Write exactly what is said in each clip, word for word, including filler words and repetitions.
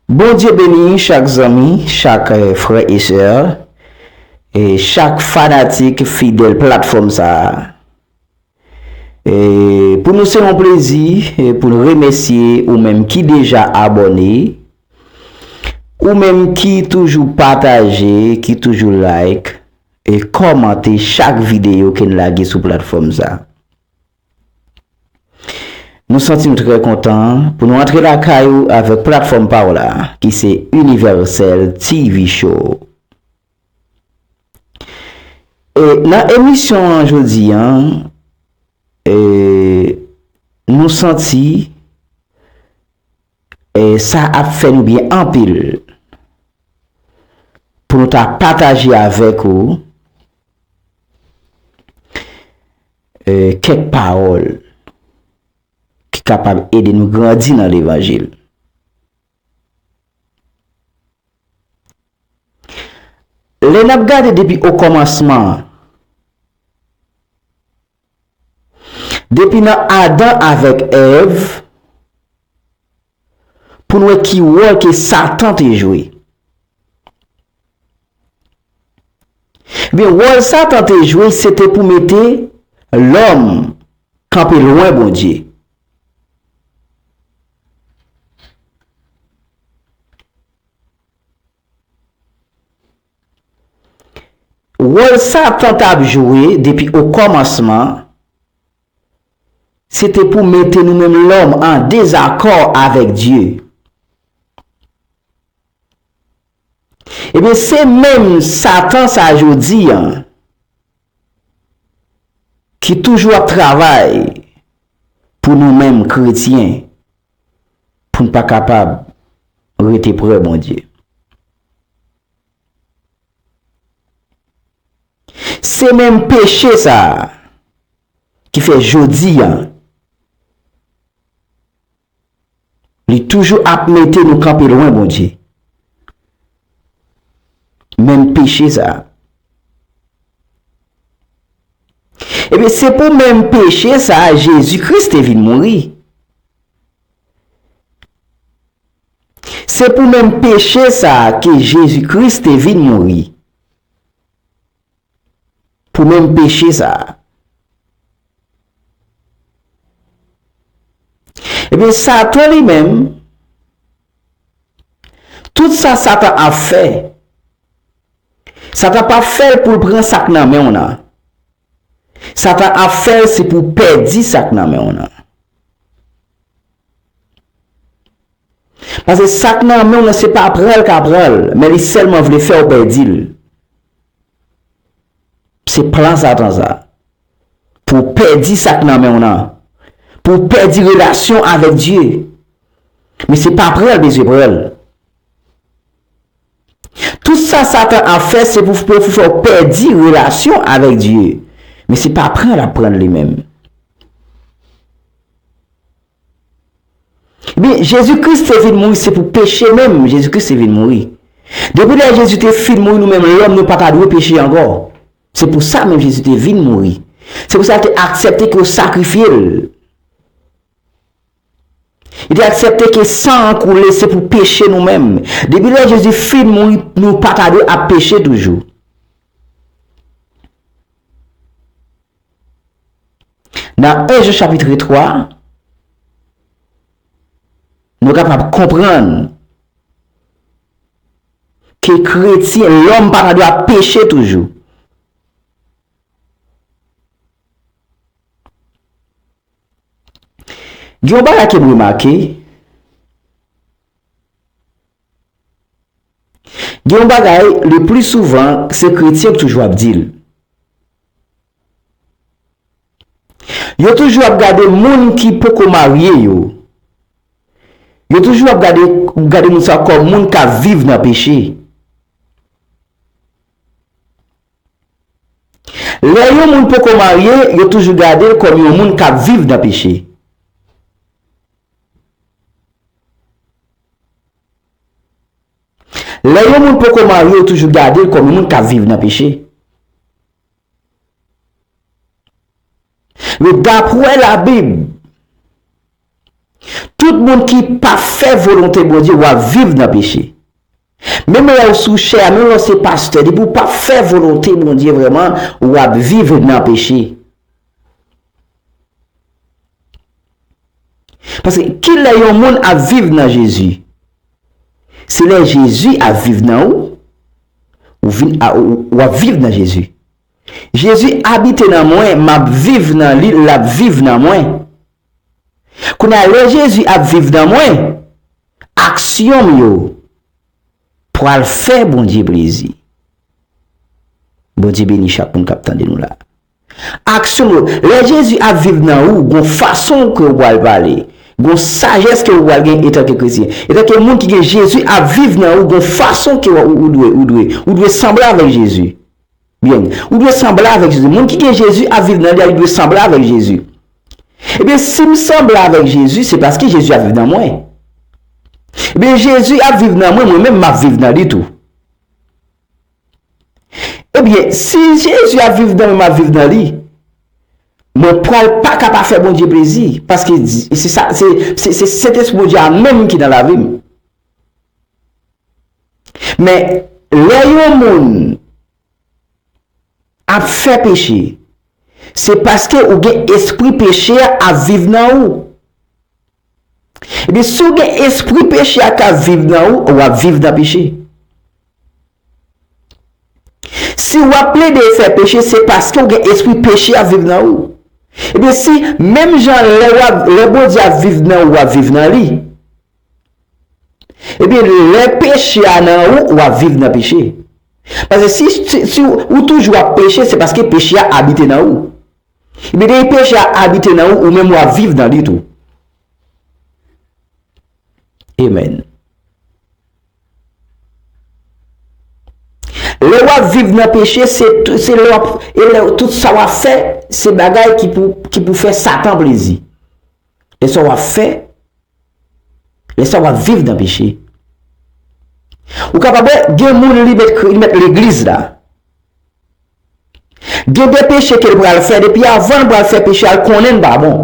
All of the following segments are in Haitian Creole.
Bondye beni chak zanmi, chak, eh, frè e sè, e chak fanatik fidèl platfòm sa a. E pou nou, se yon plezi, e pou n remèsye ou menm ki deja abòne, ou menm ki toujou pataje, ki toujou like, e kòmante chak videyo ke n lage sou platfòm sa. Nou santi nou trè kontan pou nou antre lakay ou avèk platfòm pa w la, ki se Universal T V Show. E nan emisyon an jodi an, e, nou santi, e, sa ap fè nou byen anpil pou nou ta pataje avèk ou, e, kèk pawòl ki kapab ede nou grandi nan levanjil. Lè n ap gade depi okòmansman, depi nan Adan avèk Èv, pou n wè ki wòl ke Satan te jwe. Ebyen, wòl Satan te jwe, se te pou mete lòm kanpe lwen Bondye. Wòl Satan t ap jwe depi okòmansman, se te pou mete nou menm lòm an dezakò avèk Dye. Ebyen, se menm Satan sa jodi an ki toujou ap travay pou nou menm kretyen, pou n pa kapab rete pre Bondye. Se menm peche sa a ki fè jodi a, li toujou ap mete nou kanpe lwen Bondye. Menm peche sa a. Ebyen, se pou menm peche sa a Jezi Kris te vin mouri. Se pou menm peche sa a ke Jezi Kris te vin mouri. Pou menm peche sa a. Ebyen, Satan li menm, tout sa Satan ap fè, Satan p ap fè l pou l pran sa k nan men w nan. Satan ap fè l se pou pèdi sa k nan men w nan. Paske sa k nan men w nan, se pa pran l k ap pran l, men li sèlman vle fè w pèdi l. Se plan Satan sa. Pou w pèdi sa k nan men w nan. Pou w pèdi relasyon avèk Dye. Men se pa pran l bezwen pran l. Tout sa Satan ap fè, se pou, pou, pou fè w pèdi relasyon avèk Dye. Men se pa pran l ap pran l li menm. Ebyen, Jezi Kris te vin mouri, se pou peche menm, Jezi Kris te vin mouri. Depi lè Jezi te fin mouri, nou menm lòm, nou pa ta dwe peche ankò. Se pou sa menm Jezi te vin mouri. Se pou sa l te aksepte ke yo sakrifye l. Li te aksepte ke san an koule, se pou peche nou menm. Depi lè Jezi fin mouri, nou pa ta dwe ap peche toujou. Nan en Jan chapit twa, nou kapab konprann ke kretyen, lòm pa ta dwe ap peche toujou. Gen yon bagay ke m remake, gen yon bagay, le pli souvan, se kretyen k toujou ap di l. Yo toujou ap gade moun ki poko marye yo. Yo toujou ap gade, gade moun sa kòm moun k ap viv nan peche. Lè yon moun poko marye, yo toujou gade l kòm yon moun k ap viv nan peche. Lè yon moun poko marye, yo toujou gade l kòm yon moun k ap viv nan peche. Men dapre Labib, Tout moun ki pa fè volonte Bondye, w ap viv nan peche. Menm lè w sou chè a, menm lè w se pastè, depi w pa fè volonte Bondye vrèman, w ap viv nan peche. Paske kilè yon moun ap viv nan Jezi? Se lè Jezi ap viv nan ou, ou vin a, ou, w ap viv nan Jezi. Jezi abite nan mwen, m ap viv nan li, l ap viv nan mwen. Kounye a, lè Jezi ap viv nan mwen, aksyon m yo pral fè Bondye plezi. Bondye beni chak moun k ap tande nou la. Aksyon m yo, lè Jezi ap viv nan ou, gon fason ke ou pral pale, gon sajès ke ou pral gen etanke kretyen. Etanke moun ki gen Jezi ap viv nan ou, gon fason ke ou, ou dwe, ou dwe, ou dwe sanble avèk Jezi. Byen, ou dwe sanble avèk Jezi. Moun ki gen Jezi ap viv nan li a, li dwe sanble avèk Jezi. Ebyen, si m sanble avèk Jezi, se paske Jezi ap viv nan mwen. Ebyen, Jezi ap viv nan mwen, mwen menm m ap viv nan li tou. Ebyen, si Jezi ap viv nan mwen, m ap viv nan li, mwen pral pa ka pa fè Bondye plezi, paske di- se sa, se, se, se Sentespri Bondye a menm ki nan lavi m. Men, lè yon moun ap fè peche, se paske ou gen espri peche a ap viv nan ou. Ebyen, si w gen espri peche a k ap viv nan ou, w ap viv nan peche. Si w ap plede fè peche, se paske w gen espri peche ap viv nan ou. Ebyen, si menm jan lè w ap, lè Bondye ap viv nan ou, w ap viv nan li, ebyen, lè peche a nan ou, w ap viv nan peche. Paske si, si, si ou, ou toujou ap peche, se paske peche a abite nan ou. Ebyen, depi peche a abite nan ou, ou menm w ap viv nan li tou. Amen. Lè w ap viv nan peche, se tou- se lè w ap, e lè tout sa w ap fè, se bagay ki pou, ki pou fè Satan plezi. Lè sa w ap fè, lè sa w ap viv nan peche. Ou kapab wè, gen moun li mèt, li mèt legliz la. Gen de peche ke l pral fè, depi avan l pral fè peche a, l konnen l pa bon.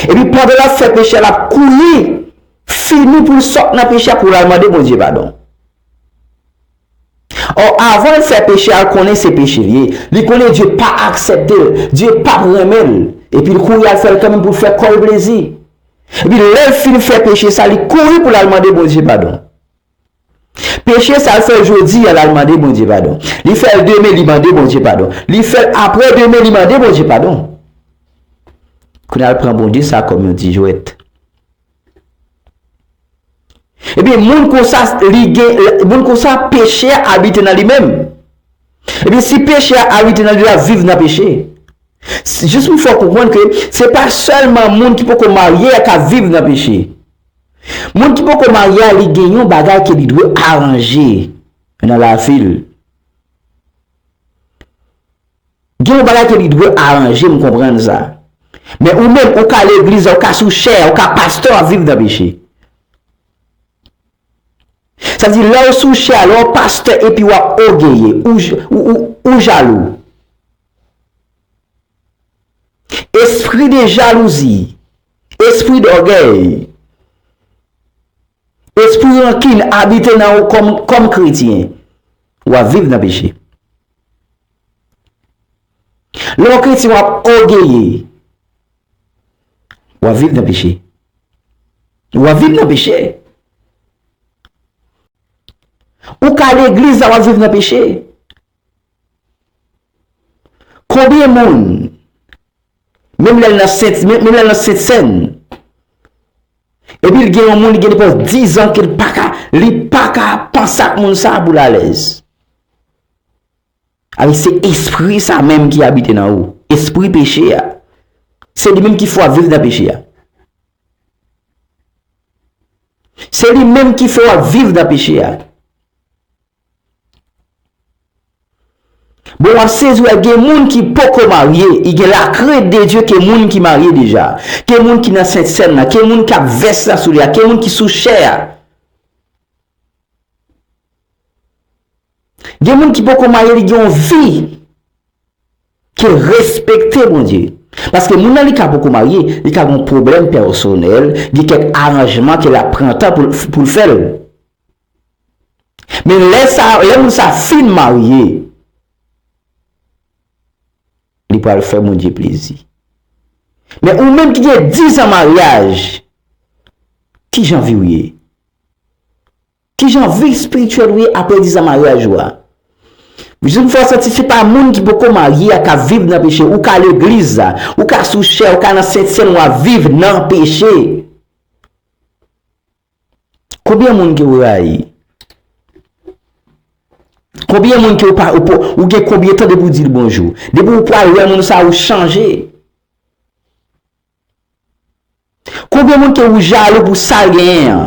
Epi pandan l ap fè peche a, l ap kouri fini pou l sot nan peche a pou l al mande Bondye padon. Ò, avan l fè peche a, l konnen se peche l ye. Li konnen Dye pa aksepte l, Dye p ap renmen l. Epi l kouri al fè l kanmenm pou l fè kò l plezi. Epi lè l fin fè peche sa, li kouri pou l al mande Bondye padon. Peche sa l fè l jodi a, l al mande Bondye padon. Li fè l demen, li mande Bondye padon. Li fè l apre demen, li mande Bondye padon. Kounye a l pran Bondye sa kòm yon ti jwèt. Ebyen, moun konsa, li gen, moun konsa, peche a abite nan li menm. Ebyen, si peche a abite nan li, l ap viv nan peche. Si- Jis pou fè w konprann ke se pa sèlman moun ki poko marye a k ap viv nan peche. Moun ki poko marye a, li gen yon bagay ke li dwe aranje nan lavi l. Gen yon bagay ke li dwe aranje, m konprann sa. Men ou menm, ou ka legliz la, ou ka sou chè a, ou ka pastè, w ap viv nan peche. Sa vle di, lè w sou chè a, lè w pastè epi w ap ògeye, ou, j- ou, ou, ou jalou. Espri de jalouzi, espri dògèy, espri rankin abite nan ou kòm, kòm kretyen, w ap viv nan peche. Lè w kretyen, w ap ògeye, w ap viv nan peche. W ap viv nan peche. Ou ka legliz la, w ap viv nan peche. Konbyen moun, menm lè l nan sent, menm, menm lè l nan sent sèn, epi l gen yon moun, li gen depi diz an ke l pa ka, li pa ka panse ak moun sa pou l alèz. Avèk se espri sa menm ki abite nan ou, espri peche a. Se li menm ki fè w ap viv nan peche a. Se li menm ki fè w ap viv nan peche a. Bon, w ap sezi wè gen moun ki poko marye, i gen la krent de Dye ke moun ki marye deja, ke moun ki nan sent sèn nan, ke moun k ap vès la sou li a, ke moun ki sou chè a. Gen moun ki poko marye, li gen yon vi ki respekte Bondye. Paske moun nan li ka poko marye, li ka gen yon pwoblèm pèsonèl, gen kèk aranjman ke l ap pran tan pou, pou l fè l. Men lè sa, lè moun sa fin marye, li pral fè Bondye plezi. Men ou menm ki gen diz an maryaj, kijan vi w ye? Kijan vi espirityèl ou ye apre diz an maryaj ou a? Jis pou fè w santi se pa moun ki poko marye a k ap viv nan peche. Ou ka legliz la, ou ka sou chè, ou ka nan sentsèn, w ap viv nan peche. Konbyen moun ke ou rayi? Konbyen moun ke ou pa, ou, pa- ou gen konbyen tan depi w di l bonjou? Depi w pral wè moun sa, ou chanje. Konbyen moun ke ou jalou pou sa l genyen an?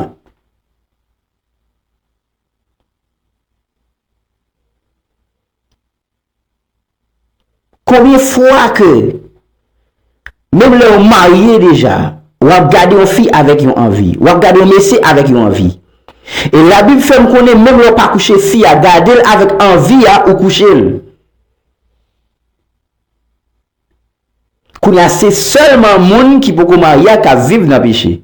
Konbyen fwa ke, menm lè w marye deja, w ap gade yon fi avèk yon anvi, w ap gade yon mesye avèk yon anvi. E Labib fè m konnen, menm lè w pa kouche fi a, gade l avèk anvi a, ou kouche l. Kounye a, se sèlman moun ki poko marye a k ap viv nan peche.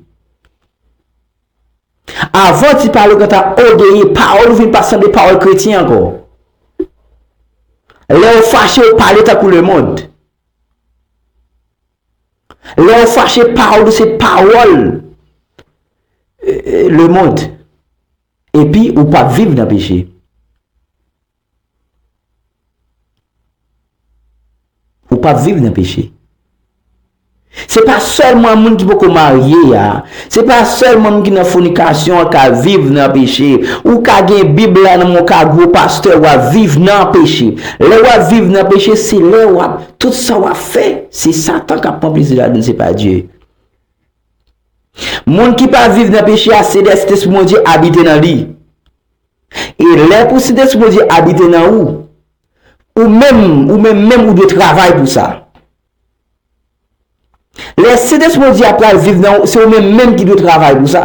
Avan ti pale w gentan obeyi, pawòl ou vin pa sanble pawòl kretyen ankò. Lè w fache, w pale tankou lemonn. Lè w fache, pawòl ou se pawòl, e, e, lemonn. Epi ou p ap viv nan peche. Ou p ap viv nan peche. Se pa sèlman moun ki poko marye a, se pa sèlman moun ki nan fònikasyon an k ap viv nan peche. Ou ka gen Bib la nan men w, ou ka gwo pastè, w ap viv nan peche. Lè w ap viv nan peche, se lè w ap, tout sa w ap fè, se Satan k ap pran plezi ladan l, se pa Dye. Moun ki pa viv nan peche a, se lè Sentespri Bondye abite nan li. E lè pou Sentespri Bondye abite nan ou, ou menm, ou menm menm, ou dwe travay pou sa. Lè Sentespri Bondye a pral viv nan ou, se ou menm menm ki dwe travay pou sa.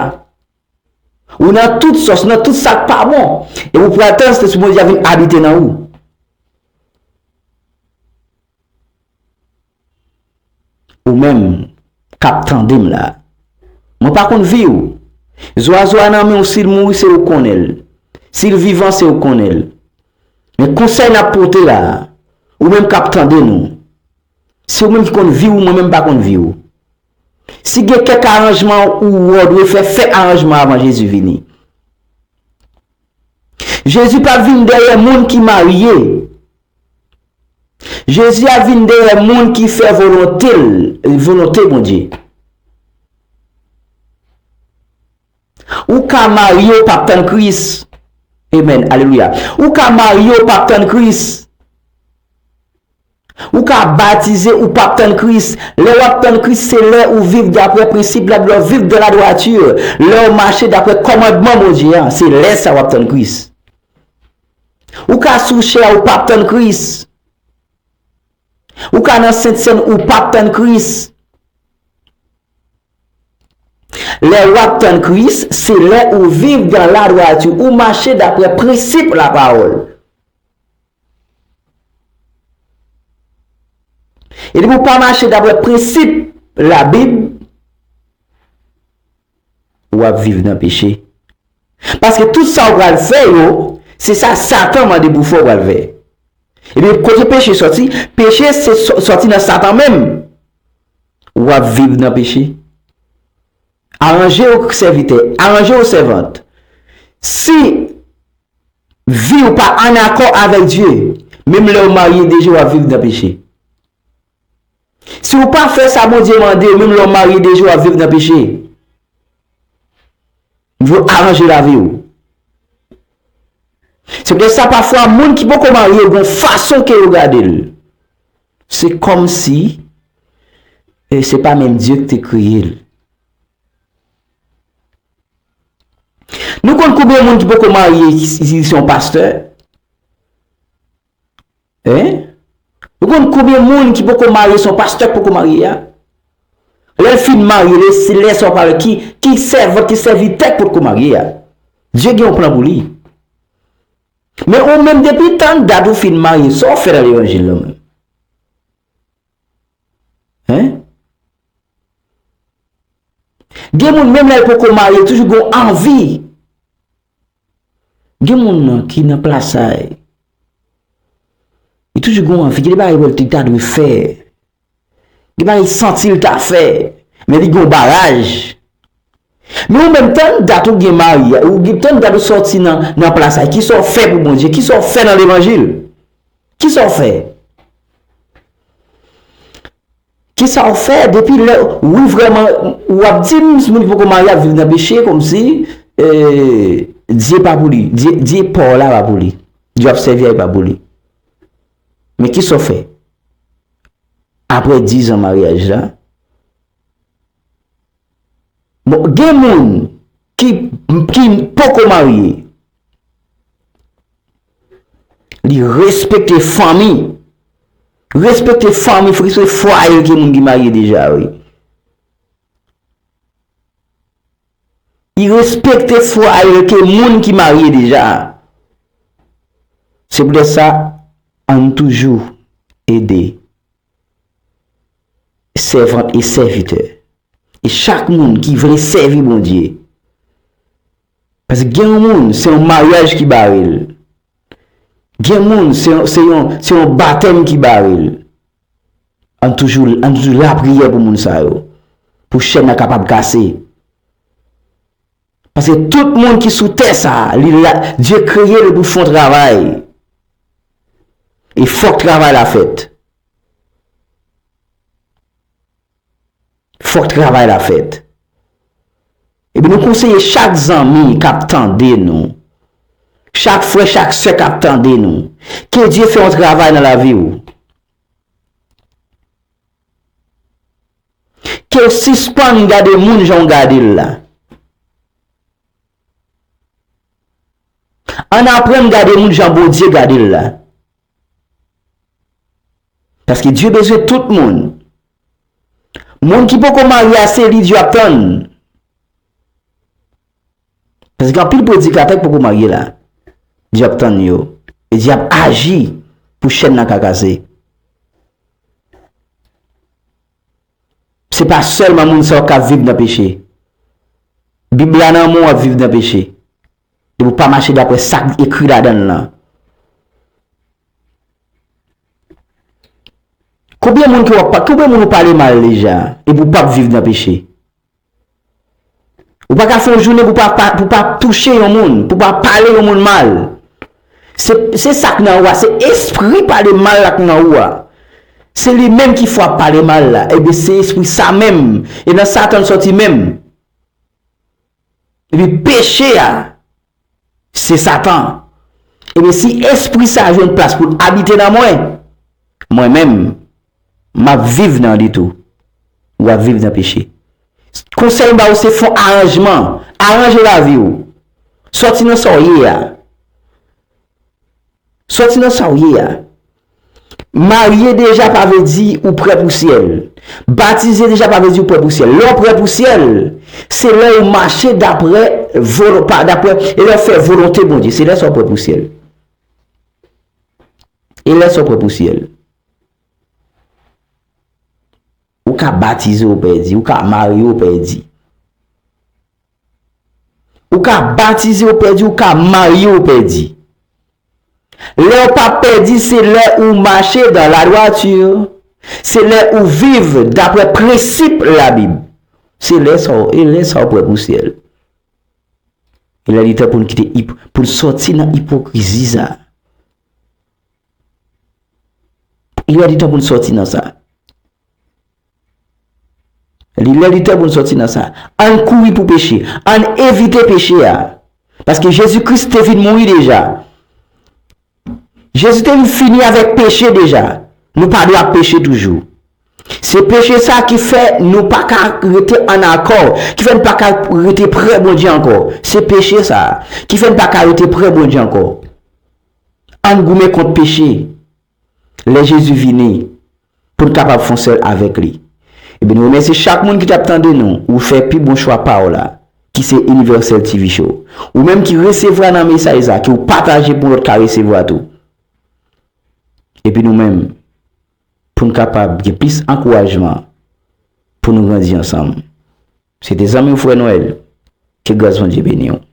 Ou nan tout sòs, nan tout sa k pa bon. E ou pral tann Sentespri Bondye a vin abite nan ou. Ou menm k ap tande m la, mwen pa konn vi w. Zwazo a nan men w, si l mouri, se ou k konnen l. Si l vivan, se ou k konnen l. Men konsèy n ap pote la a, ou menm k ap tande nou, se ou menm ki konn vi w, mwen menm m pa konn vi w. Si gen kèk aranjman ou wè w dwe fè, fè aranjman avan Jezi vini. Jezi p ap vin dèyè moun ki marye. Jezi ap vin dèyè moun ki fè volonte l, volonte Bondye. Ou ka marye, ou p ap tann Kris. Amen. Alelouya. Ou ka marye, ou p ap tann Kris. Ou ka batize, ou p ap tann Kris. Lè w ap tann Kris, se lè ou viv daprè prensip la, lè w viv dans la droiture, lè w mache daprè kòmandman Bondye a, se lè sa w ap tann Kris. Ou ka sou chè, ou p ap tann Kris. Ou ka nan Sentsèn, ou p ap tann Kris. Lè w ap tann Kris, se lè ou viv dans la droiture, ou mache daprè prensip lapawòl. E depi w pa mache daprè prensip Labib, w ap viv nan peche. Paske tout sa w pral fè yo, se sa Satan mande pou w fè, w pral fè. Ebyen, kote peche sòti? Peche se sò- sòti nan Satan menm. W ap viv nan peche. Aranje w sèvitè, aranje w sèvant. Si vi w pa ann akò avèk Dye, menm lè w marye deja, w ap viv nan peche. Si w pa fè sa Bondye mande w, menm lè w marye deja, w ap viv nan peche. Dye aranje lavi w. Se poutèt sa, pafwa, moun ki poko marye, gen yon fason ke yo gade l. Se kòmsi, e, se pa menm Dye ki te kreye l. Nou konn konbyen moun ki poko marye ki, ki se yon pastè? Hein? Ou konn konbyen moun ki poko marye, se yon pastè k poko marye a? Lè l fin marye, lè, se lè sa w pral, ki, ki sèvant, ki sèvitè k potko marye a? Dye gen yon plan pou li. Men ou menm, depi tann dat ou fin marye, sa w fè nan levanjil la menm? Gen moun, menm lè l poko marye, toujou gen yon anvi. Gen moun nan ki nan plas sa, li toujou gen yon anvi, gen de bagay li ta dwe fè. Gen bagay li santi l ta fè, men li gen yon baraj. Men ou menm, tann dat ou gen marye, ou gen tann dat ou sòti nan, nan plas sa, kisa w fè pou Bondye? Kisa w fè nan levanjil? Kisa w fè? Kisa w fè depi lè, wi, vrèman, w ap di m, moun ki poko marye ap viv nan peche, kòmsi, eh, Dye pa pou li, Dye, Dye pa w la pa pou li, Dye w ap sèvi a pa pou li. Men kisa w fè? Apre diz an maryaj la, bon, gen moun ki, ki poko marye, li respekte fanmi. Respekte fanmi, respekte fwaye ke moun ki marye deja, wi. Li respekte fwaye ke moun ki marye deja. Se poutèt sa, ann toujou ede sèvant e sèvitè. E chak moun ki vle sèvi Bondye. Paske gen yon moun, se yon maryaj ki bare l. Gen moun, se yon, se yon, se yon batèm ki bare l. Ann toujou, ann toujou lapriyè pou moun sa yo. Pou chèn nan kapab kase. Paske tout moun ki sou tè sa a, li la, Dye kreye l pou fè yon travay. E fòk travay la fèt. Fòk travay la fèt. Epi nou konseye chak zanmi k ap tande nou, chak frè, chak sè k ap tande nou, ke Dye fè yon travay nan lavi w. Ke w sispann gade moun jan w gade l la. Ann aprann gade moun jan Bondye gade l la. Paske Dye bezwen tout moun. Moun ki poko marye a, se li Dye ap tann. Paske gen anpil predikatè ki poko marye la. Dye ap tann yo. E Dye ap aji pou chèn nan ka kase. Se pa sèlman moun sa yo k ap viv nan peche. Bib la nan men w, w ap viv nan peche. Depi w pa mache daprè sa k ekri ladan l lan. Konbyen moun ke w ap pa, konbyen moun ou pale mal deja, epi w p ap viv nan peche? Ou pa ka fè yon jounen pou pa, pa, pou pa touche yon moun, pou pa pale yon moun mal. Se, se sa k nan ou a, se espri pale mal la k nan ou a. Se li menm ki fè w ap pale mal la. Ebyen, se espri sa menm. E nan Satan l sòti menm. Epi peche a, se Satan. Ebyen, si espri sa a jwenn plas pou l abite nan mwen, mwen menm, m ap viv nan li tou. Ou ap viv nan peche. Konsèy m ba ou se fè yon aranjman. Aranje lavi w. Sòti nan sa w ye a. Sòti nan sa w ye a. Marye deja pa vle di ou prè pou syèl. Batize deja pa vle di ou prè pou syèl. Lè w prè pou syèl, se lè ou mache daprè volo-, pa, daprè, e lè w fè volonte Bondye. Se lè sa w prè pou syèl. E lè sa w prè pou syèl. Ou ka batize, ou pèdi. Ou ka marye, ou pèdi. Ou ka batize, ou pèdi. Ou ka marye, ou pèdi. Lè w p ap pèdi, se lè ou mache dans la droiture. Se lè ou viv daprè prensip Labib. Se lè sa w, e lè sa w prè pou syèl. E lè li tan pou n kite ip-, pou n sòti nan ipokrizi sa. Li lè li tan pou n sòti nan sa. Li lè li tan pou n sòti nan sa. Ann kouri pou peche. Ann evite peche a. Paske Jezi Kris te vin mouri deja. Jezi te vin fini avèk peche deja. Nou pa dwe ap peche toujou. Se peche sa ki fè nou pa ka rete ann akò, ki fè n pa ka rete prè Bondye ankò. Se peche sa ki fè n pa ka rete prè Bondye ankò. Ann goumen kont peche. Lè Jezi vini, pou n kapab fè yon sèl avèk li. Ebyen, nou remèsye chak moun ki t ap tande nou. Ou fè pi bon chwa pa w la, ki se Universal T V Show. Ou menm ki resevwa nan mesaj sa, ke w pataje pou lòt ka resevwa tou. Epi nou menm, pou n kapab gen plis ankourajman pou nou grandi ansanm. Se te zanmi w Frè Nwèl. Ke gras Bondye beni w.